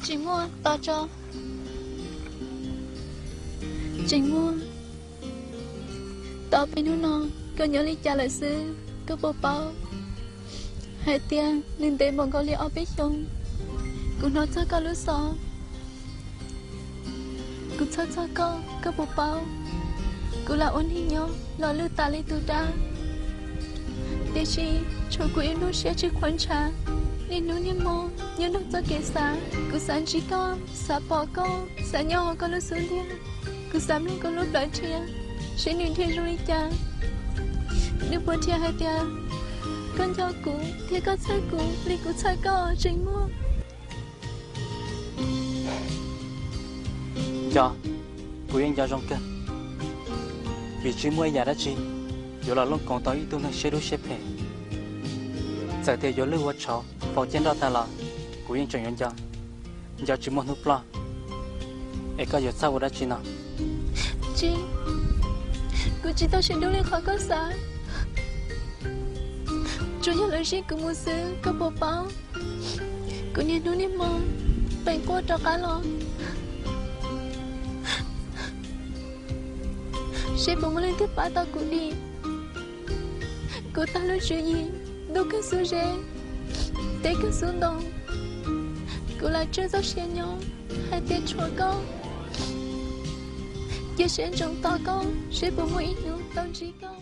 Tsis muaj, tos tso. Tseem muaj. Tos peb hnub no koj nyob li cas lawm xwb, koj puas paub hais tias nws ntev npaum nkaus li ob peb xyoos kuv hnov txog koj lub xov. Kuv txhawj txog koj, koj puas paub? Kuv lam ua neeg nyob los lwj tas li tus dab, tiam sis tshuav kuv ib lub siab tsis qhuav ntshav. Niaj hnub niaj hmo nyob nrog txoj kev xav, kuv xav ntsib koj, xav pom koj, xav nyob hauv koj lub xub ntiag. Kuv xav mloog koj lub plawv rhiab seb nws dhia zoo li cas. Nws puas dhia hais tias koj nco kuv thiab koj txhawj kuv li kuv txhawj koj, Tseem Muaj? Nco, kuv yeej nco zoo kawg, vim tsis muaj ib yam dab tsi yuav los looj koov tau ib tug neeg siab dub siab phem. Txawm tias yuav lwj ua tshauv faus ciaj nroj tag los kuv yeej tseem yuav nco. Nco tsis muaj hnub ploj. Es koj yuav txhawj ua dab tsi no? Tsis, kuv tsis tau siab dub li qhov koj xav. Tsuas yog lawv zij kuv mus xwb, koj puas paub? Kuv niaj hnub niaj hmo peem quaj rov qab los seb puas muaj leej twg pab tau kuv dim. Kuv tag lub tswv yim, ntuj kawg xub zeb, teb kawg xub ntoo. Kuv lam tswj txoj sia nyob hais tias tshuav koj, cia siab ntsoov tos koj seb puas muaj ib hnub tau ntsib koj.